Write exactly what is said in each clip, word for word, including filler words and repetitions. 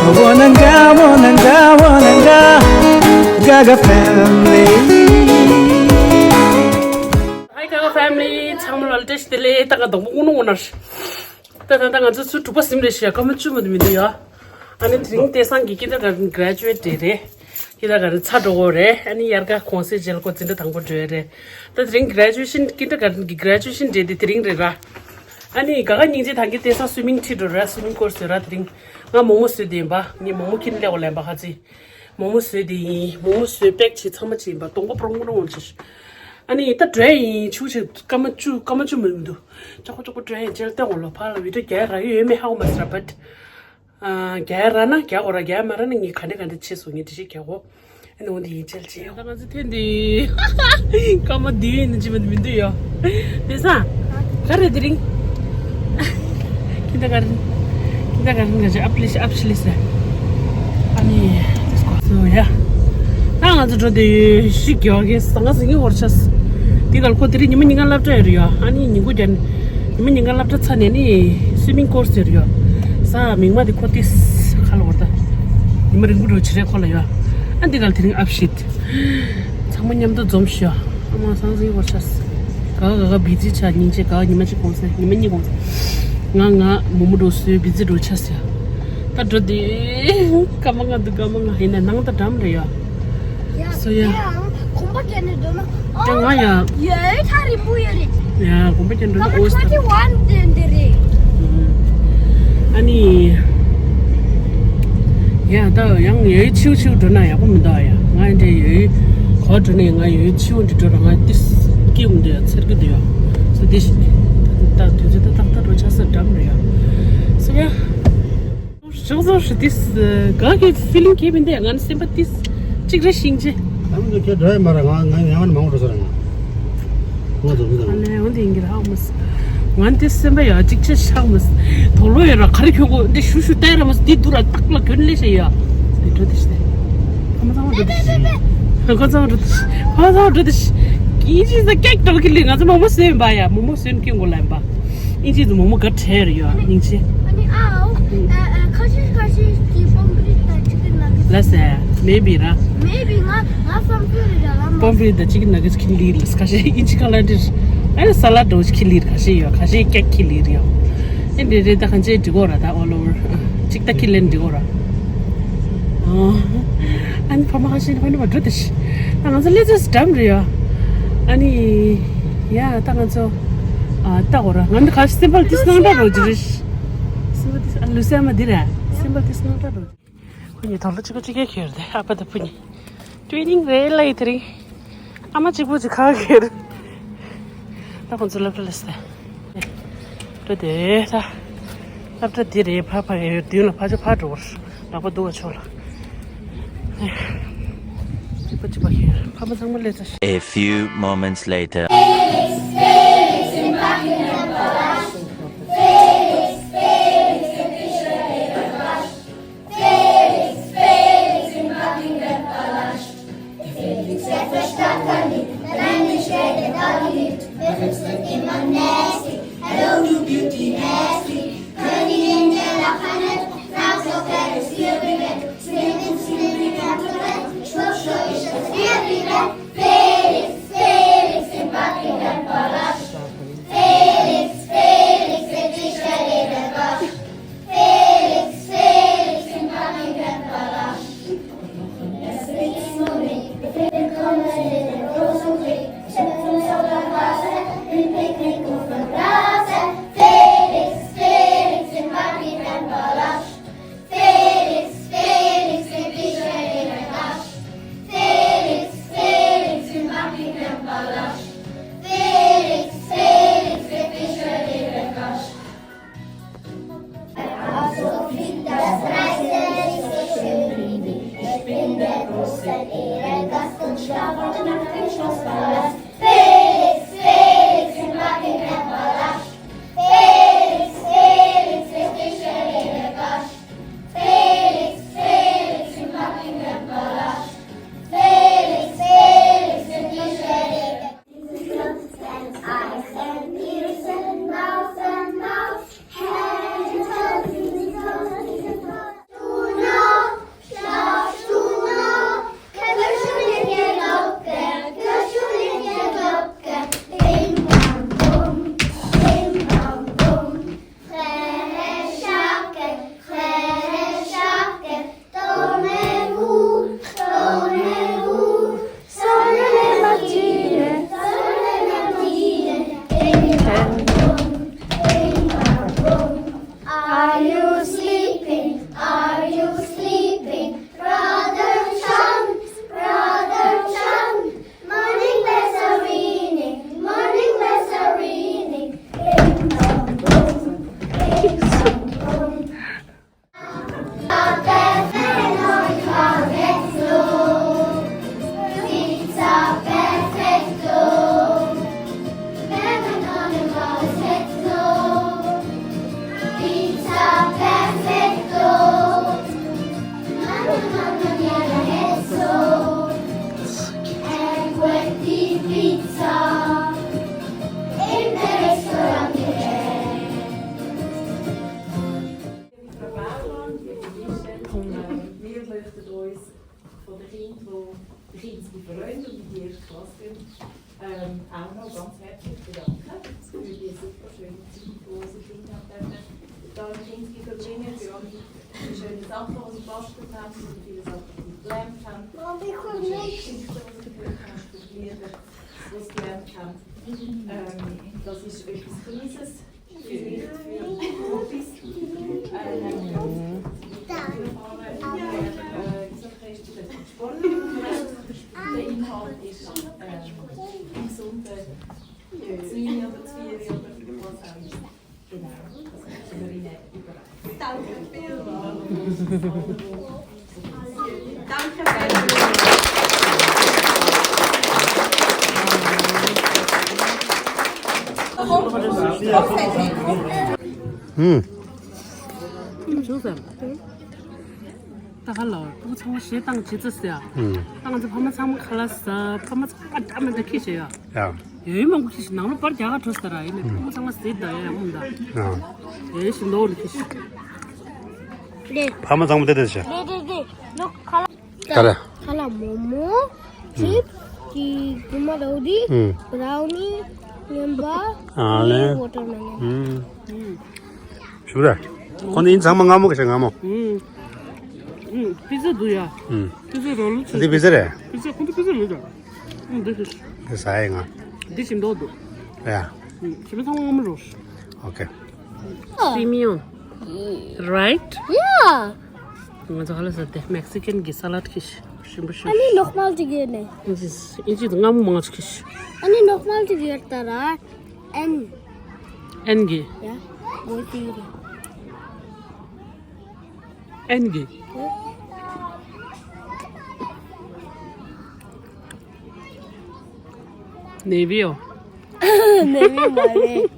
Wananga, wananga, wananga, Gaga family. Hi Gaga family, ཚང་མ་ལ་བཀྲ་ཤིས་བདེ་ལེགས། ད་ང་དང་པོ་ཀུན་སློང་ངོ་ནར། ད་ད་ད་ང་ཚོ་ཚུར་དྲུག་པ་ཟིན་རེད་ཤག་སྐར་མ་བཅུ་མ་དུ་མི་འདུག་ཡ། ཨ་ནི་དེ་རིང་སྟེ་སང་གི་kindergarten graduate day རེད། kindergarten ཚར་འགྲོ་གི་རེད། ཨ་ནི་དབྱར་ཁ་གུང་སེང་རྗེས་ལ་ཁོ་འཛིན་གྲྭ་དང་པོ་འགྲོ་ཡ་རེད། ད་དེ་རིང་graduation kindergarten གི་graduation day དེ་དེ་རིང་རེད་ར། ཨ་ནི་ག་ག་སྙིང་རྗེ། ད་གིན་སྟེ་སང་swimming ཁྲིད་འགྲོ་ར། swimming course ཡོད་ར། དེ་རིང་ང་མོག་མོག་བཟོས་དེ་ཡིན་པ། ངས་མོག་མོག་ཁྱེར་ནས་སླེབས་པ་ལེན་པ། ཧ་ཙི་མོག་མོག་བཟོས་དེ་ཡིན། མོག་མོག་བཟོས་པེག་བྱས་ཚང་མ་བྱས་ཡིན་པ། གདོང་པ་པྲོང་པྲོང་འོང་ཆེ། ཨ་ནི་ད་འགྲོ་ཡ་ཡིན། ཆུ་ཆེ་སྐར་མ་བཅུ་སྐར་མ་བཅུ་མ་མི་འདུག་ཅག་པོ་ཅག་པོ་འགྲོ་ཡ་ཡིན། ཅལ་ཏེ་འོང་ལོ། ཕར་ལ་བི་ཌི་ཡོ་རྒྱག་རག་ཡོད་མེད་ཧ་གོ་མ་སོང་ར། བཊ། རྒྱག་རག་ན་རྒྱག་གོ་ར། རྒྱག་མ་རག་ན་ངས་ག་འདྲ་ག་འདྲ་བྱས་སོང་། ངས་འདི་ཞིག་རྒྱག་གོ། ཨ་ནི་འོ་འདི་ཡིན། ཅལ་ཅི་ཡོང་། ད་ང་ཚོ་ཐེངས་འདི་སྐར་མ་འདི་ཡིན་ནི་ཅི་མ་མི་འདུག་ཡོ། དེ་ས་ག་རེ་དེ་རིང་། kindergarten kindergarten ག་ཅི་ཨབ་ལི་ཤི་ཨབ་ཤི་ལི་ས། ཨ་ནི་དེ་སྐོར་སོ་ཡ། ད་ང་ཚོ་འགྲོ་དེ་ཤི་རྒྱག་གི་ས་ང་ཟིང་གི་བོར་ཆས། དེ་གལ་ཁོ་དེ་རིང་ཉི་མ་ཉིན་གང་སློབ་གྲྭ་ཡོད་རེད་ཡོ། ཨ་ནི་ཉིན་གུང་རྒྱབ་ཉི་མ་ཉིན་གང་སློབ་གྲྭ་ཚར་ནས་ནི་swimming course ཟེར་ཡོད། ས་མིག་མ་དེ་ཁོ་ཏིས་ཁ་ལ་བོར་ད། ཉི་མ་རིང་པོ་འགྲོ་ཆེ་རེད་ཁོ་ལ་ཡོད། ཨ་འདི་གལ་དེ་རིང་ཨབ་ཤིད། ཚང་མ་མཉམ་དུ་འཛོམས་ཤོག་ཨ་མ་སང་སིང་བར་ཆས། ག་ག་ག་བི་ཛི་ཆ་སྙིང་རྗེ། ག་ཉི་མ་གཅིག་གོང་ས་ཉི་མ་གཉིས་གོང་ས། ང་ང་མོ་མོ་འགྲོ་སོའི་བི་ཛི་འགྲོ་ཆ་ཟེར། ད་འགྲོ་དེ། སྐར་མ་ལྔ་འདུག་སྐར་མ་ལྔ་ཡིན་ན་ནང་ད་འགྲམ་རེད་ཡ། ཡ། སོ་ཡ། ཡ། གོམ་པ་བརྒྱབ་ནས་འགྲོ་ན། ཡ་ང་ཡ། ཡ་ཐག་རིང་པོ་ཡོད་རེད། ཡ་གོམ་པ་བརྒྱབ་འགྲོ་ན་ཨོ་སྟ། twenty one དེ་འདི་རེད། ཨ་ནི། ཡ་ད་ཡང་ཡ་ཆིའུ་ཆིའུ་འགྲོ་ན་ཡག་པོ་མི་འདུག་ཡ། ང་འདྲེ་ཡ་གོ་འགྲོ་ནས་ང་ཡ་ཆིའུ་འདི་འགྲོ་ན་ང་ཏིས་སྐྱིད་འདུག་ཡ། ཚེར་གི་འདུག་ཡ། སོ་དེ་ཞིག་ད་དུས་ཚོད་ད་ཏག་ཏག་འགྲོ་ཆ་ས་འགྲམ་རེད་ཡ། སོ་ཡ། ཅོག་ཙོ་ཧྲི་ཏིས། ག་གི་ཕི་ལིང་གི་མིན་དེ་ང་ནི་སེམས་པ་ཏིས་གཅིག་རེ་ཤིང་ཆེ། ཨ་མི་ཁྱེད་འགྲོ་ཡ་མ་ར། ང་ང་ཡང་མང་པོ་འགྲོ་ས་ར། ང་ང་ཚོ་མི་ཨ་ཚང་ལེ་འོན་ཏེ་ཡིན་གྱི་ར་ཧ་མོ་སི། ང་འདི་སེམས་པ་ཡ་གཅིག་ཆེ་ཤག་མོ་སི། དོག་ལོ་ཡོད་ར་ག་རེ་ཁྱོད་གོ་འདི་ཤུ་ཤུ་ཏའི་ར་མོ་སི། འདི་དུ་ར་ཏག་ལ་གྱོན་ལེ་ཤེ་ཡ། འདི་འགྲོ་དེ་ཤི་ཏེ། ཁ་མ་ཚང་མ་འགྲོ་དེ་ཤི། ཁ་ཚང་མ་འགྲོ་དེ་ཤི། ཁ་མ་ཚང་མ་འགྲོ་དེ་ཤི། ཀི་ཅི་ས་ཀེག་འགྲོ་གི་ལི། ང་ཚོ་མོ་མོ་སེམས་པ་ཡ་མོ་མོ་སེམས་ཀྱི་ངོ་ལ་ཡིན་པ། ཨིན་ཇི་དུ་མོག་མོག་ག་བྲལ་རེད་ཡོད་སྙིང་རྗེ། ཨ་ནི་ཨའོ། ཨ་ཨ་ཁ་ཤས་ཁ་ཤས་ཀྱི་པོམ་ཕི་རིད་དང་ཅི་ཀིན་ནག་གེ་ལ་སི། ལ་སེ། མེ་བི་ར། མེ་བི་ང་ང་པོམ་ཕི་རིད་ར་ལ་མ། པོམ་ཕི་རིད་དང་ཅི་ཀིན་ནག་གེ་ཁྱི་ལིར་ལ་ཁ་ཤས་ཨིན་ཇི་ཁ་ལ་འདིར། ཨ་ནི་ས་ལ་འགྲོ་ཁྱི་ལིར་ཁ་ཤས་ཡོད། ཁ་ཤས་ཀྱག་ཁྱི་ལིར་ཡོད། ཨེ་འདྲེ་རེད། ད་གང་ཅི་འགྲིག་གོ་ར། ད་all over ཅིག་ད་ཁྱི་ལེན་འགྲིག་གོ་ར། ཨ་ནི་ཕ་མ་ཁ་ཤས་ཕ་ནི་མ་འགྲོ་དེ་ཤི། ད་ང་ཚོ་ལེ་ཙེ་སི་འགྲམ་རེད་ཡ། ཨ་ནི། ཡ་ད་ང་ཚོ། ཨ་ད་གོ་ར་ང་འདི་ག་སེམས་པ་ཏིས་ནང་འདྲ་རོ་ཇི་རེད། སེམས་པ་ཏིས་ཨ་ལུ་སེ་མ་འདི་རེད། སེམས་པ་ཏིས་ནང་འདྲ་རོ། ཁོ་གཉིས་དོག་ལ་གཅིག་པ་གཅིག་ག་ཁྱེར་ཏེ་ཨ་ཕ་དང་བུ་གཉིས། ཏུའི་རིང་རེད་ལ་ཡི་དེ་རིང་། ཨ་མ་གཅིག་པུ་གཅིག་ཁ་ཁྱེར། ད་ཁོ་ཚོ་སློབ་གྲྭ་ལ་སྟེ། འགྲོ་དེ་ད། སློབ་གྲྭ་འདི་རེད། ཕ་ཕ་ཡོད་མདུན་ལ་ཕ་ཆོ་ཕ་འགྲོ་བར། ལག་པ་འདུག་བ་ཆོག་ལ། གཅིག་པ་གཅིག་པ་ཁྱེར་ཕ་མ་ཚང་མ་སླེབས་ཚར། A few moments later. Felix, Felix, im Buckingham Palace. Felix, der Verstand kann nicht, allein nicht werde da geliebt. Felix wird immer nasty. Hello, you beauty nasty. Königin der Lachanit, now so Felix, here we get. Swimming, swimming, and to let. Schwupp, schwupp, ist das hier wieder. Felix, Felix, im Buckingham Palace. Kinder, die Kinder, die bei uns in die erste Klasse gehen, ähm, auch noch ganz herzlich bedanken für die super schöne Zeit, die unsere Kinder haben dürfen da im Kinski verbringen, für alle die schönen Sachen, die sie gebastelt haben, für die vielen Sachen, die sie gelernt haben, für die schönen Geschichten, die sie gehört haben, für die Lieder, die sie gelernt haben. Ähm, das ist etwas Kleines. Der Inhalt ist, ähm, im Gesunden, äh, zwei oder zwei oder was auch immer. Genau, das möchten wir Ihnen überreichen. Danke vielmals. Danke, Benjamin. ཧུམ། ད་ག་ལ་སྤུ་གུ་ཚང་མ་གཞས་བཏང་བྱེད་ཚོ་ཟེར། ཧུམ། ད་ང་ཚོ་ཕ་མ་ཚང་མ་ཁ་ལག་ཟ། ཕ་མ་ཚང་མ་འདྲ་མི་འདྲ་ཁྱི་བྱེད་ཡ། ཡ། ཡོད་མང་པོ་ཁྱི་ཞིག་ནང་ལོ་པར་རྒྱ་གར་འགྲོ་ས་ར་ཡིན་ནས་ཕུ་ཚང་མ་ཟེར་ད་ཡ་ཡ་མོ་ད། ཡ། ཡོད་ཞིག་ནོར་ལ་ཁྱི་ཞིག་ཕ་མ་ཚང་མ་དེ་དེ་ཤ། རེད་རེད་རེད། ནོ་ཁ་ལག་ག་རེ། ཁ་ལག་མོ་མོ། ཅིབ་ཀྱི་རྒྱུ་མ་རའུ་ཌི། ཧུམ། བྷ་རའུ་ནི། ངན་པ། ཨ་ལེ། ཝོ་ཊར་མེ་ལོན། ཧུམ། ཞུ་ར། ཁོ་ནི་ཡིན་ཚང་མ་མངར་མོ་ག་ཤ་མངར་མོ། ཨུམ། ཨུམ། པི་ཛ་འདུག་ཡ། ཨུམ། པི་ཛ་རོལ་ལུ་ཚོ། འདི་པི་ཛ་རེད། པི་ཛ་ཁོང་ཚོ་པི་ཛ་རེད་ད། ཨུམ། འདི་ཤི། འདི་ཟ་ཡི་ང་། འདི་ཞིམ་མདོག་འདུག་ཡ། ཨུམ། ཞིམ་པོ་ཚང་མ་མངར་མོ་རོ། ཨོ་ཁེ། སི་མི་ཡོང་། རའིཊ། ཡ། ང་ཚོ་ཧ་ལ་ཟ་དེ་མེག་སི་ཀན་གི་ས་ལད་ཁི་ཤི་ཞིམ་པོ་ཞིམ། ཨ་ནི་ནོག་མལ་ཅིག་ཡོད་ནས། ཨིན་ཇི་ཨིན་ཇི་དུ་མངར་མོ་མང་ཆུ་ཁི་ཤི། ཨ་ནི་ནོག་མལ་ཅིག་ཡོད་ད་ར། ཨན། ཨན་གི། ཡ། གོ་ཏི་རེད། ཨན་གི། ནེ་བི་ཡོ། ནེ་བི་མ་རེད།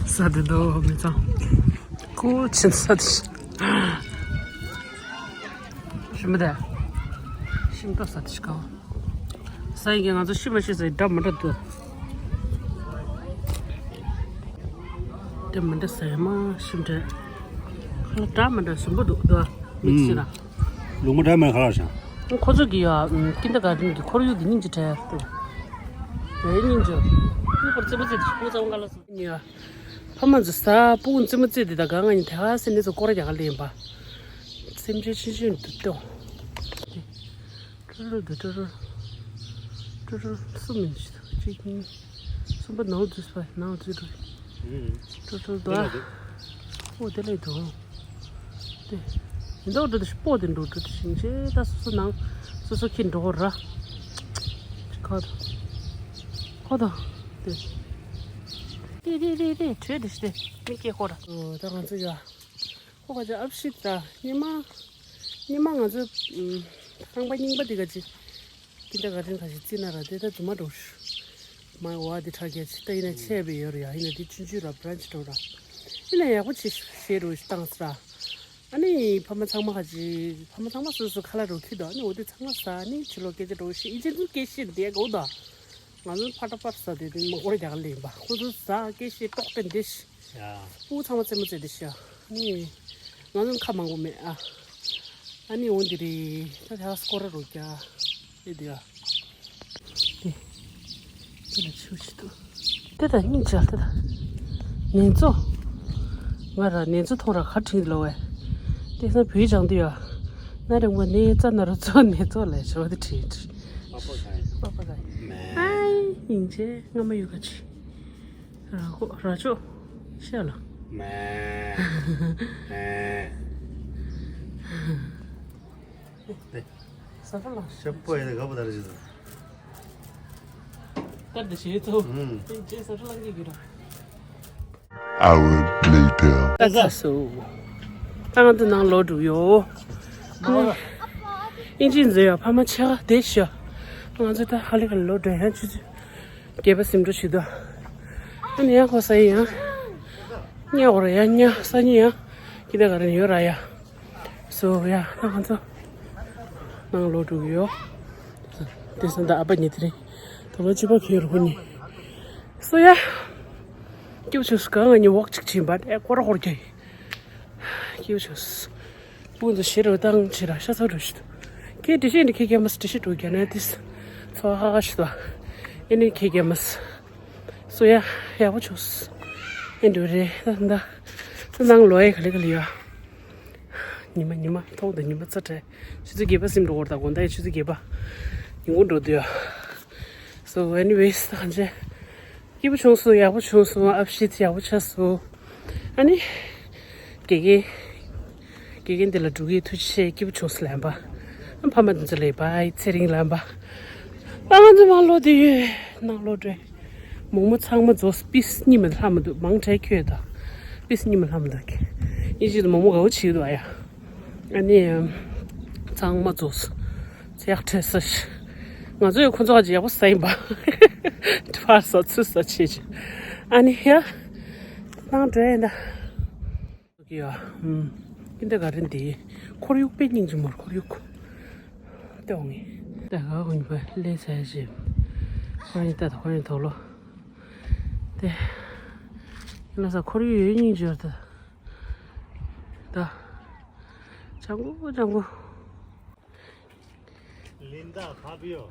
ས་དེ་དོ་མི་ཚང་། ཀོ་ཆེན་ས་དེ་ཤི། ཤི་མི་དེ། ཤིང་ཏོག་ས་དེ་ཤི་ཀའོ། ས་ཡི་གེ་ང་ཚོ་ཤི་མ་ཤི་ས་ཡི་འདྲ་མི་འདྲ་འདུག་འདྲ་མི་འདྲ་ས་ཡི་མ་ཤི་མི་འདྲ། ཁ་ལ་འདྲ་མི་འདྲ་ཟུམ་པོ་འདུག་འདུག་མི་ཤི་ན། ལུང་མ་འདྲ་མི་ཁ་ལ་ཤ། ཁོ་ཚོ་གི་ཡ་ཀིན་ཏར་ག་ཏན་གི་ཁོར་ཡུག་གི་སྙིང་རྗེ་དྲན་ཏེ། རེ་སྙིང་རྗེ། ཁོ་ཚོ་ཚེ་མ་ཚེ་ཁོ་ཚོ་འགའ་ལ་སོ། ཉི་ཡ། ཕ་མ་ཚོ་ས་སྤུ་གུ་ཚེ་མ་ཚེ་དེ་ད་ག་ང་ཉི་ད་ག་སེ་ནེ་ཚོ་སྐོར་རྒྱག་ག་ལེན་པ། སེམས་ཅན་ཆུང་ཆུང་འདུག་ཏོ། ཀྲུ་རུ་འདུག་ཀྲུ་རུ། ཀྲུ་རུ་གསུམ་ཡིན་ཞིག་འདུག་གཅིག་གཉིས། གསུམ་པ་ནང་འཛུལ་སོང་ནང་འཛུལ་འགྲོ། ཀྲུ་ཀྲུ་འདུག་ཨ། ཨོ་དེ་ལས་འདུག་དེ། ཡིན་མདོག་འགྲོ་དེ་སྤོ་དེ་འགྲོ་འགྲོ་དེ་ཞིང་ཆེ་ད་སོ་སོ་ནང་སོ་སོ་ཁྱི་འགྲོ་ར། ཁ་དོ། ཁོ་དོ། དེ། དེ་དེ་དེ་དེ་བྲོས་དེ་ཤི་དེ་མི་སྐྱེ་ཁོ་ར། ཨོ་ད་ང་ཚོ་ཡ། ཁོ་ག་ཚོད་ཨབ་ཤིག་ད་ཉི་མ། ཉི་མ་ང་ཚོ་ཨུམ། ཁང་པ་རྙིང་པ་འདི་ག་ཅི། ཀིན་ཏར་ག་ཏན་ཁ་ཤས་རྩིས་ན་ར་དེ་ད་རྫུན་མ་འགྲོ་ཤུ། མ་བ་འདི་ཁྲག་རྒྱ་ཆི་ད་ཡིན་ན་ཆད་པའི་ཡོད་ར་ཡ་ཡིན་ན་འདི་ཆུང་ཆུང་ར་བྷ་རན་ཆི་འགྲོ་ར། ཡིན་ན་ཡག་པོ་ཆེ་ཤེས་རུ་བཏང་ས་ར། ཨ་ནི་ཕ་མ་ཚང་མ་ཁ་ཅི་ཕ་མ་ཚང་མ་སོ་སོ་ཁ་ལ་རུ་ཁྱི་ད་ཨ་ནི་འོ་དེ་ཚང་མ་ཟ་ཨ་ནི་ཆུ་ལོ་སྐད་ཆ་འགྲོ་ཤི་ཨི་ཅི་ཚུ་སྐད་ཤི་འདི་གོ་ད། ང་ཚོ་ཕ་ཏ་པར་ས་དེ་དེ་མ་འགོར་རྒྱག་ལེན་པ་ཁོ་ཚོ་ཟ་སྐད་ཤི་ཏོག་ཏན་དེ་ཤི། ཡ། སྤུ་གུ་ཚང་མ་རྩེད་མོ་རྩེ་དེ་ཤི་ཡ། ནི། ང་ཚོ་ཁ་མང་པོ་མེད་ཨ། ཨ་ནི་འོང་དེ་རེད་ད་དེ་ཧ་སྐོར་ར་རོ་རྒྱ། དེ་དེ་ཡ། དེ། དེ་ལ་ཆུ་ཞིག་འདུག་དེ་ད་སྙིང་རྗེ་དེ་ད། ནེ་ཙོ། ང་ར་ནེ་ཙོ་མཐོང་ར་ཁ་བྲིས་ལོ་བས། དེ་སང་བུའི་བྱང་དུ་ཡ། ན་རེ་ངོ་ནེ་ཙ་ན་ར་ཙོ་ནེ་ཙོ་ལས་ཆོ་དེ་བྲིས་བྲིས། པ་པ་ག་ཡི། པ་པ་ག་ཡི། ཧའི་སྙིང་རྗེ་ང་མ་ཡུ་ག་ཆི། ར་ཧོ་ར་ཅོ། ཤ་ལ། མེ། མེ། ས་ཁ་ལ། ཤ་པོ་ཡེ་ག་པོ་ད་ར་ཅི་ད། ད་འདི་ཤེས་ཚོ། ཨུམ། ཅེ་ས་ཁ་ལ་གི་གི་ར། Hour later. ད་ཚ་སོ། ད་ང་ཚོ་ནང་ལོག་འགྲོ་ཡོ། ཨིན་ཇི་མཛེས་ཡ་ཕ་མ་ཆེ་ག་དེ་ཤ། ང་ཚོ་ད་ཧ་ལས་ཀ་ལོག་འགྲོ་ཡ་ཆུ་ཚོད། བརྒྱད་པ་ཟིན་འགྲོ་བྱེད་དོ། ཨ་ནི་ཡང་ཁོ་ས་ཡི་ཡང་། ཉ་འོ་ར་ཡ་ཉ་ས་ཉི་ཡ། ཀི་ད་ག་ར་ཡོད་ར་ཡ། སོ་ཡ་ད་ང་ཚོ། ནང་ལོག་འགྲོ་གི་ཡོད། དེ་སང་ད་ཨ་ཕ་ཉི་དེ་རིང་། ད་ལོ་ཅི་པ་ཁྱེར་ཧོ་ཉི། སོ་ཡ། སྐྱིད་ཆུ་སྐ་ང་ཉི་འོག་ཅིག་ཕྱིན་པ་ཨེ་ཀོ་ར་ཧོར་གྱི། སྐྱིད་པོ་བྱུང་། སྤུན་ཚོ་ཞེ་རུ་བཏང་ཆེ་ར་ཤ་ཚ་རུ་ཞིག་ཏུ། ཁྱེད་འདྲི་ཤེས་འདྲི་ཁྱེད་ཀྱི་མ་སི་འདྲི་ཤེས་འགྲོ་རྒྱ་ནས་ཏིས། ཚོ་ཧ་ཧ་ཞིག་ཏུ། ཨེ་ནི་ཁྱེད་ཀྱི་མ་སི། སོ་ཡ་ཡག་པོ་བྱུང་། ཨེ་འགྲོ་རེད་ད་ད། ད་ནང་ལོ་ཡ་ག་ལེ་ག་ལེ་ཡོད། ཉི་མ་ཉི་མ་ཐོག་ཏུ་ཉི་མ་རྩ་བྲལ། ཆུ་ཚོད་བརྒྱད་པ་ཟིན་འགྲོ་བར་ད་དགོང་དག་ཡ་ཆུ་ཚོད་བརྒྱད་པ། ཉིན་གུང་འགྲོ་དུས་ཡ། So anyways ད་གང་བྱས། སྐྱིད་པོ་བྱུང་སོང་། ཡག་པོ་བྱུང་སོང་། ཨབ་ཤིད་ཡག་པོ་ཆགས་སོང་། ཨ་ནི། དགེ་རྒན། དགེ་རྒན་འདི་ལ་འགྲོ་གི་ཐུགས་རྗེ་ཆེ། སྐྱིད་པོ་བྱུང་སོང་ལབ་པ། ཨ་ཕ་མ་འདི་ཚོ་ལ་བའི་ཚེ་རིང་ལབ་པ། ཨ་ང་ཚོ་མ་ལོ་དེ་ཡོད་ནང་ལོ་འགྲོ། མོག་མོག་ཚང་མ་རྫོགས། པིས་གཉིས་མ་ལྷག་མ་འདུག་མང་དྲགས་ཁྱོད་ད། པིས་གཉིས་མ་ལྷག་མ་འདུག་ཨིན་ཇི་དུ་མོག་མོག་དགའ་བོ་བྱེད་འདུག་ཨ་ཡ། ཨ་ནི། ཚང་མ་རྫོགས། ཚེག་ཁྲལ་ས་ཤི། ང་ཚོ་ཡི་ཁོ་ཚོ་ཧ་ཅི་ཡག་པོ་ས་ཡིན་པ། ཕར་ས་ཚུར་ས་བྱེད་ཅི། ཨ་ནི་ཧེ། ནང་འགྲོ་ཡིན་ད། ཡ། ཨུམ། ཀིན་ཏེ་ག་རན་དེ། ཁོར་ཡུག་དཔེ་སྙིང་རྗེ་མོ་རེད་ཁོར་ཡུག་ཏེ་འོང་ངེ། ད་ག་གོ་ཉི་པ་ལས་ཚ་ཞིབ། ཁོ་རང་ཉི་ད་ད་ཁོ་རང་ཉི་དོག་ལོ། ཏེ། ཡིན་ན་ས་ཁོར་ཡུག་ཡོད་སྙིང་རྗེ་རེད་ད། ད། ཅང་གོ་ཅང་གོ། ལིན་ད་ཕ་བི་ཡོ།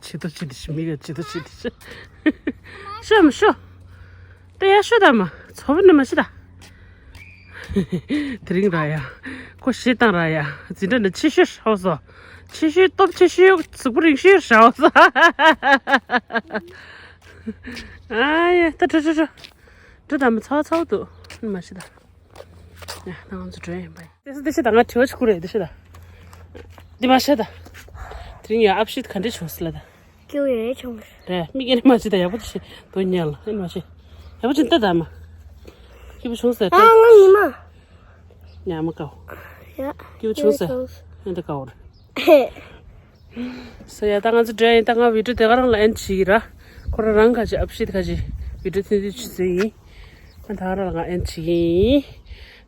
ཆི་ཏོ་ཆི་ཏི་ཤི་མི་ག་ཆི་ཏོ་ཆི་ཏི་ཤི། ཤོ་མ་ཤོ། ཏེ་ཡ་ཤོ་ད་མ་ཚོ་བ་ནི་མ་ཤི་ད། དེ་རིང་ར་ཡ། ཁོ་ཞེ་དང་ར་ཡ། འཛིན་གྲྭ་ནི་ཆེ་ཤོས་ཧྲའོ་སོ། ཆེ་ཤོས་སྟོབས་ཆེ་ཤོས་གཟུགས་པོ་རིང་ཤོས་ཧྲའོ་སོ། ཨ་ཡ་ད་ཁྲོ་ཁྲོ་ཁྲོ། འགྲོ་ད་མ་ཚ་བ་ཚ་བ་འདུག་མ་ཤི་ད། ཡ་ད་ང་ཚོ་འགྲོ་ཡིན་པ་ཡིན། དེ་སུ་དེ་ཤི་ད་ང་དྲི་བ་ཞིག་ཁུར་རེད་དེ་ཤི་ད། འདི་མ་ཤི་ད། དེ་རིང་ཡ་ཨབ་ཤིད་ག་འདྲ་བྱུང་སི་ལ་ད། སྐྱོ་ཡོད་བྱུང་། རེད་མི་སྐྱེ་ནི་མ་ཤི་ད་ཡག་པོ་ཅིག་ཤི་དོ་ཉལ་ཨེ་མ་ཤི། ཡག་པོ་ཅིག་ལྟ་ད་མ། སྐྱིད་པོ་བྱུང་ཟེར་ད། ཨ་ང་ཉི་མ། ཉ་མ་ཀའོ། ཡ། སྐྱིད་པོ་བྱུང་ཟེར། ཨེ་འདི་ཀའོ་རེད། ཧེ། སོ་ཡ་ད་ང་ཚོ་འགྲོ་ཡིན། ད་ང་བི་ཌིའོ་དེ་ག་རང་ལ་ཨེན་བྱེད་ཀྱི་ར། ཁོ་རང་རང་ཁ་ཅིག་ཨབ་ཤིད་ཁ་ཅིག་བི་ཌིའོ་ཐུན་ཐུན་ཆུ་ཚོད་ཡིན། ཨ་ད་ག་རང་ལ་ང་ཨེན་བྱེད་ཀྱི་ཡིན།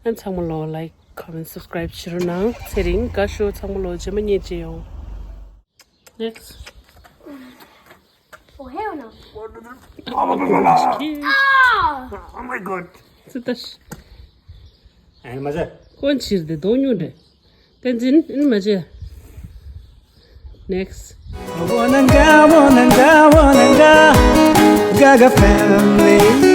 ཨ་ཚང་མ་ལོ་ལའིཀ་ཁོ་མེན་སབ་སི་ཀ་རའིབ་བྱེད་རོགས་གནང་། ཚེ་རིང་དགའ་ཤོག་ཚང་མ་ལོ་རྗེས་མ་ཉིན་མཇལ་ཡོང་། Next. Oh, hell no. Oh my god. ཙི་ཏ་ཤི། ཨེ་མ་ཟེར། ཀོན་ཕྱིར་དེ་དོ་ཉུང་འདྲེ། བསྟན་འཛིན་ཨིན་མ་བྱེད། Next. Wananga, wananga, wananga. Gaga family.